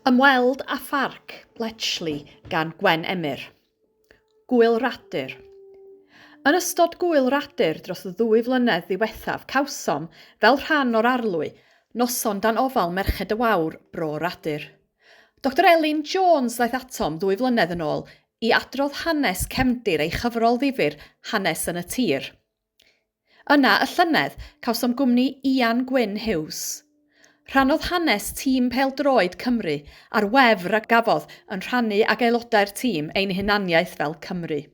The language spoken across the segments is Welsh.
Ymweld â Pharc Bletchley gan Gwen Emyr. Gŵyl Radur. Yn ystod Gŵyl Radur dros y ddwy flynedd ddiwethaf cawsom, fel rhan o'r arlwy, noson dan ofal Merched y Wawr, Bro Radur. Doctor Elin Jones ddaeth atom ddwy flynedd yn ôl i adrodd hanes cefndir ei chyfrol ddifyr Hanes yn y Tir. Yna, y llynedd, cawsom gwmni Ian Gwyn Hughes. Rhannodd hanes tîm pêl-droed Cymru a'r wefr a gafodd yn rhannu ag aelodau'r tîm ein hunaniaeth fel Cymry.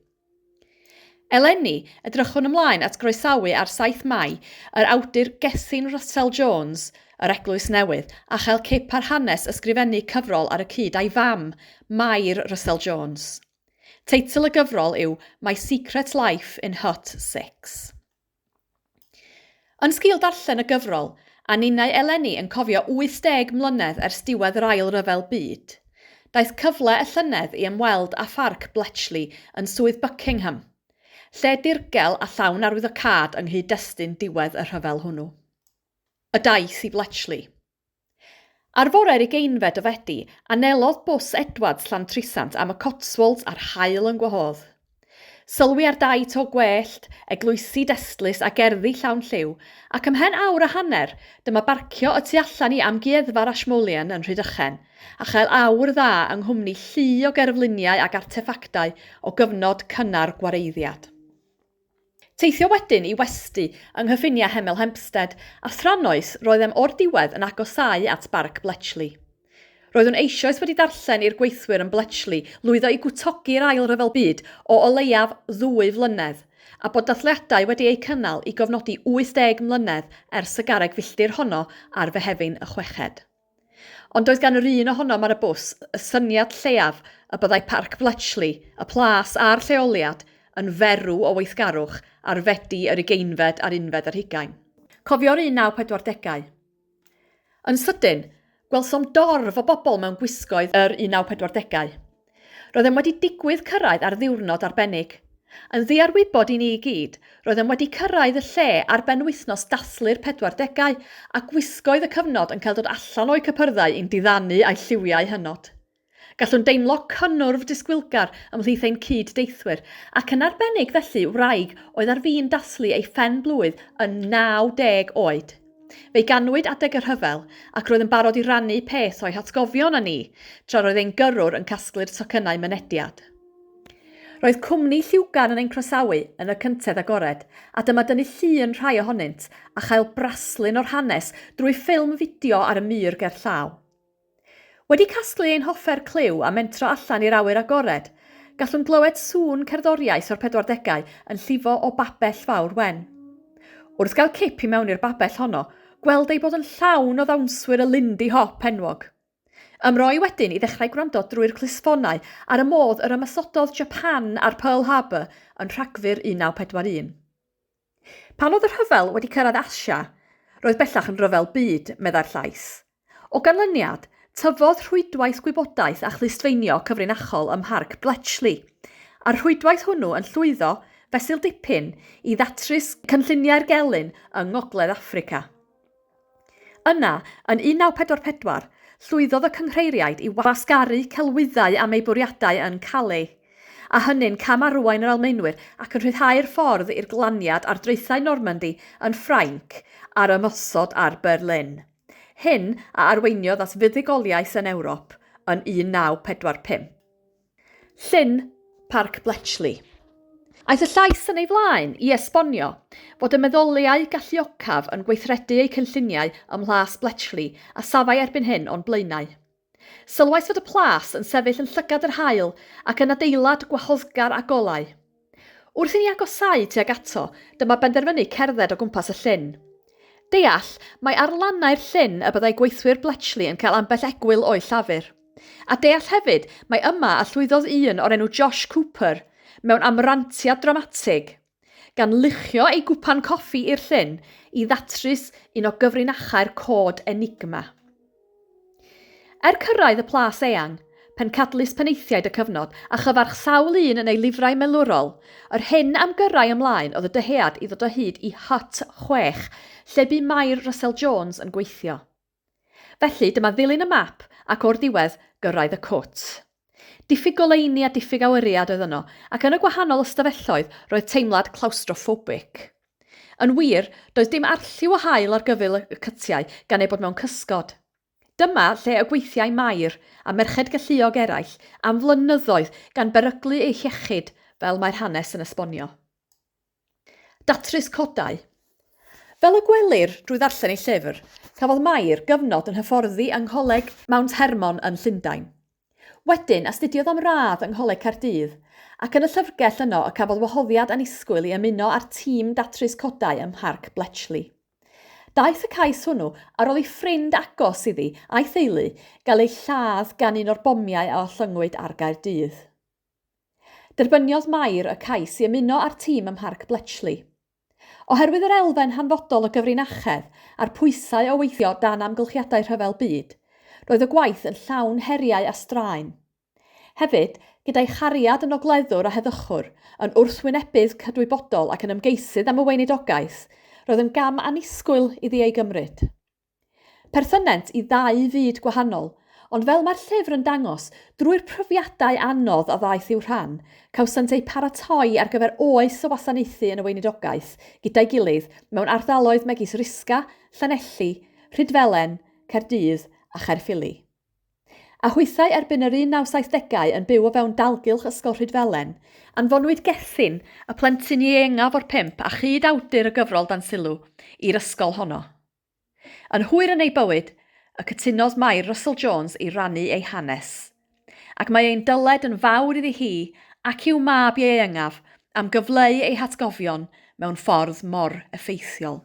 Eleni, edrychwn ymlaen at groesawu ar 7 Mai yr awdur Gethin Russell Jones, yr Eglwys Newydd, a chael cip ar hanes ysgrifennu cyfrol ar y cyd â'i fam, Mair Russell Jones. Teitl y gyfrol yw My Secret Life in Hut 6. Yn sgil darllen y gyfrol, a ninnau eleni yn cofio 80 mlynedd ers diwedd yr Ail Ryfel Byd, daeth cyfle y llynedd i ymweld â Pharc Bletchley yn Swydd Buckingham, lle dirgel a llawn arwyddocâd yng nghyd-destun diwedd y rhyfel hwnnw. Y daith i Bletchley. Ar fore'r ugeinfed o Fedi, anelodd bws Edwards Llantrisant am y Cotswolds a'r haul yn gwahodd. Sylwi ar dai to gwellt, eglwysi destlus a gerddi llawn lliw, ac ymhen awr a hanner, dyma barcio y tu allan i Amgueddfa'r Ashmolean yn Rhydychen, a chael awr dda yng nghwmni llu o gerfluniau ac arteffactau o gyfnod cynnar gwareiddiad. Teithio wedyn i westy yng nghyffiniau Hemel Hempstead, a thrannoeth roeddem o'r diwedd yn agosáu at Barc Bletchley. Roeddwn eisoes wedi darllen i'r gweithwyr yn Bletchley lwyddo i gwtogi'r Ail Ryfel Byd o o leiaf ddwy flynedd, a bod dathliadau wedi eu cynnal i gofnodi 80 mlynedd ers y garreg filltir honno ar Fehefin y chweched. Ond doedd gan yr un ohonom ar y bws y syniad lleiaf y byddai Parc Bletchley, y plas a'r lleoliad, yn ferw o weithgarwch ar Fedi yr ugeinfed a'r unfed ar hugain. Cofio'r 1940au. Yn sydyn, gwelsom dorf o bobl mewn gwisgoedd yr 1940au. Roeddem wedi digwydd cyrraedd ar ddiwrnod arbennig. Yn ddiarwybod i ni i gyd, roeddem wedi cyrraedd y lle ar benwythnos dathlu'r pedwardegau, a gwisgoedd y cyfnod yn cael dod allan o'u cypyrddau i'n diddanu a'u lliwiau hynod. Gallwn deimlo cynnwrf disgwylgar ymhlith ein cyd-deithwyr, ac yn arbennig felly wraig oedd ar fin dathlu ei phen-blwydd yn 90 oed. Fe'i ganwyd adeg y rhyfel, ac roedd yn barod i rannu peth o'i hatgofion â ni, tra roedd ein gyrrwr yn casglu'r tocynnau mynediad. Roedd cwmni lliwgar yn ein croesawu yn y cyntedd agored, a dyma dynnu llun rhai ohonynt a chael braslun o'r hanes drwy ffilm fideo ar y mur gerllaw. Wedi casglu ein hoffer clyw a mentro allan i'r awyr agored, gallwn glywed sŵn cerddoriaeth o'r pedwardegau yn llifo o babell fawr wen. Wrth gael cip i mewn i'r babell honno, gweld ei bod yn llawn o ddawnswyr y Lindy Hop enwog. Ymroi wedyn i ddechrau gwrando drwy'r clustffonau ar y modd yr ymosododd Japan ar Pearl Harbor yn Rhagfyr 1941. Pan oedd y rhyfel wedi cyrraedd Asia, roedd bellach yn rhyfel byd, meddai'r llais. O ganlyniad, tyfodd rhwydwaith gwybodaeth a chlustfeinio cyfrinachol ym Mharc Bletchley, a'r rhwydwaith hwnnw yn llwyddo, fesul dipyn, i ddatrys cynlluniau'r gelyn yng Ngogledd Affrica. Yna, yn 1944, llwyddodd y Cynghreiriaid i wasgaru celwyddau am eu bwriadau yn Calais, a hynny'n cam-arwain yr Almaenwyr ac yn rhyddhau'r ffordd i'r glaniad ar draethau Normandy yn Ffrainc a'r ymosod ar Berlin. Hyn a arweiniodd at fuddugoliaeth yn Ewrop yn 1945. Llyn Parc Bletchley. Aeth y llais yn ei flaen i esbonio fod y meddyliau galluocaf yn gweithredu eu cynlluniau ym Mhlas Bletchley a safai erbyn hyn o'n blaenau. Sylwais fod y plas yn sefyll yn llygad yr haul ac yn adeilad gwahoddgar a golau. Wrth i ni agosáu tuag ato, dyma benderfynu cerdded o gwmpas y llyn. Deall, mai ar lannau'r llyn y byddai gweithwyr Bletchley yn cael ambell egwyl o'u llafur. A deall hefyd mai yma y llwyddodd un o'r enw Josh Cooper mewn amrantiad dramatig, gan luchio ei gwpan coffi i'r llyn i ddatrys un o gyfrinachau'r cod Enigma. Er cyrraedd y plas eang, pencadlys penaethiaid y cyfnod, a chyfarch sawl un yn ei lifrai milwrol, yr hyn am gyrrai ymlaen oedd y dyhead i ddod o hyd i Hut 6, lle bu Mair Russell Jones yn gweithio. Felly, dyma ddilyn y map ac o'r diwedd, gyrraedd y cwt. Diffyg goleuni a diffyg awyriad oedd yno, ac yn y gwahanol ystafelloedd roedd teimlad clawstroffobig. Yn wir, doedd dim arlliw o haul ar gyfyl y cytiau gan eu bod mewn cysgod. Dyma lle y gweithiai Mair a merched galluog eraill am flynyddoedd gan beryglu eu hiechyd fel mae'r hanes yn esbonio. Datrys codau. Fel y gwelir drwy ddarllen ei llyfr, cafodd Mair gyfnod yn hyfforddi yng Ngholeg Mount Hermon yn Llundain. Wedyn, astudiodd am radd yng Ngholeg Caerdydd, ac yn y llyfrgell yno y cafodd wahoddiad annisgwyl i ymuno â'r tîm datrys codau ym Mharc Bletchley. Daeth y cais hwnnw ar ôl i ffrind agos iddi a'i theulu gael eu lladd gan un o'r bomiau a ollyngwyd ar Gaerdydd. Derbyniodd Mair y cais i ymuno â'r tîm ym Mharc Bletchley. Oherwydd yr elfen hanfodol o gyfrinachedd a'r pwysau o weithio dan amgylchiadau rhyfel byd, roedd y gwaith yn llawn heriau a straen. Hefyd, gyda'i chariad yn ogleddwr a heddychwr, yn wrthwynebydd cydwybodol ac yn ymgeisydd am y weinidogaeth, roedd yn gam annisgwyl iddi ei gymryd. Perthynent i ddau fyd gwahanol, ond fel mae'r llyfr yn dangos, drwy'r profiadau anodd a ddaeth i'w rhan, cawsant eu paratoi ar gyfer oes o wasanaethu yn y weinidogaeth gyda'i gilydd mewn ardaloedd megis Risca, Llanelli, Rhydfelen, Caerdydd a Chaerffili. A hwythau erbyn yr 1970au yn byw o fewn dalgylch Ysgol Rhydfelen, anfonwyd Gethin, y plentyn ieuengaf o'r pump a chyd-awdur y gyfrol dan sylw, i'r ysgol honno. Yn hwyr yn ei bywyd, y cytunodd Mair Russell Jones i rannu ei hanes. Ac mae ein dyled yn fawr iddi hi ac i'w mab ieuengaf am gyfleu ei hatgofion mewn ffordd mor effeithiol.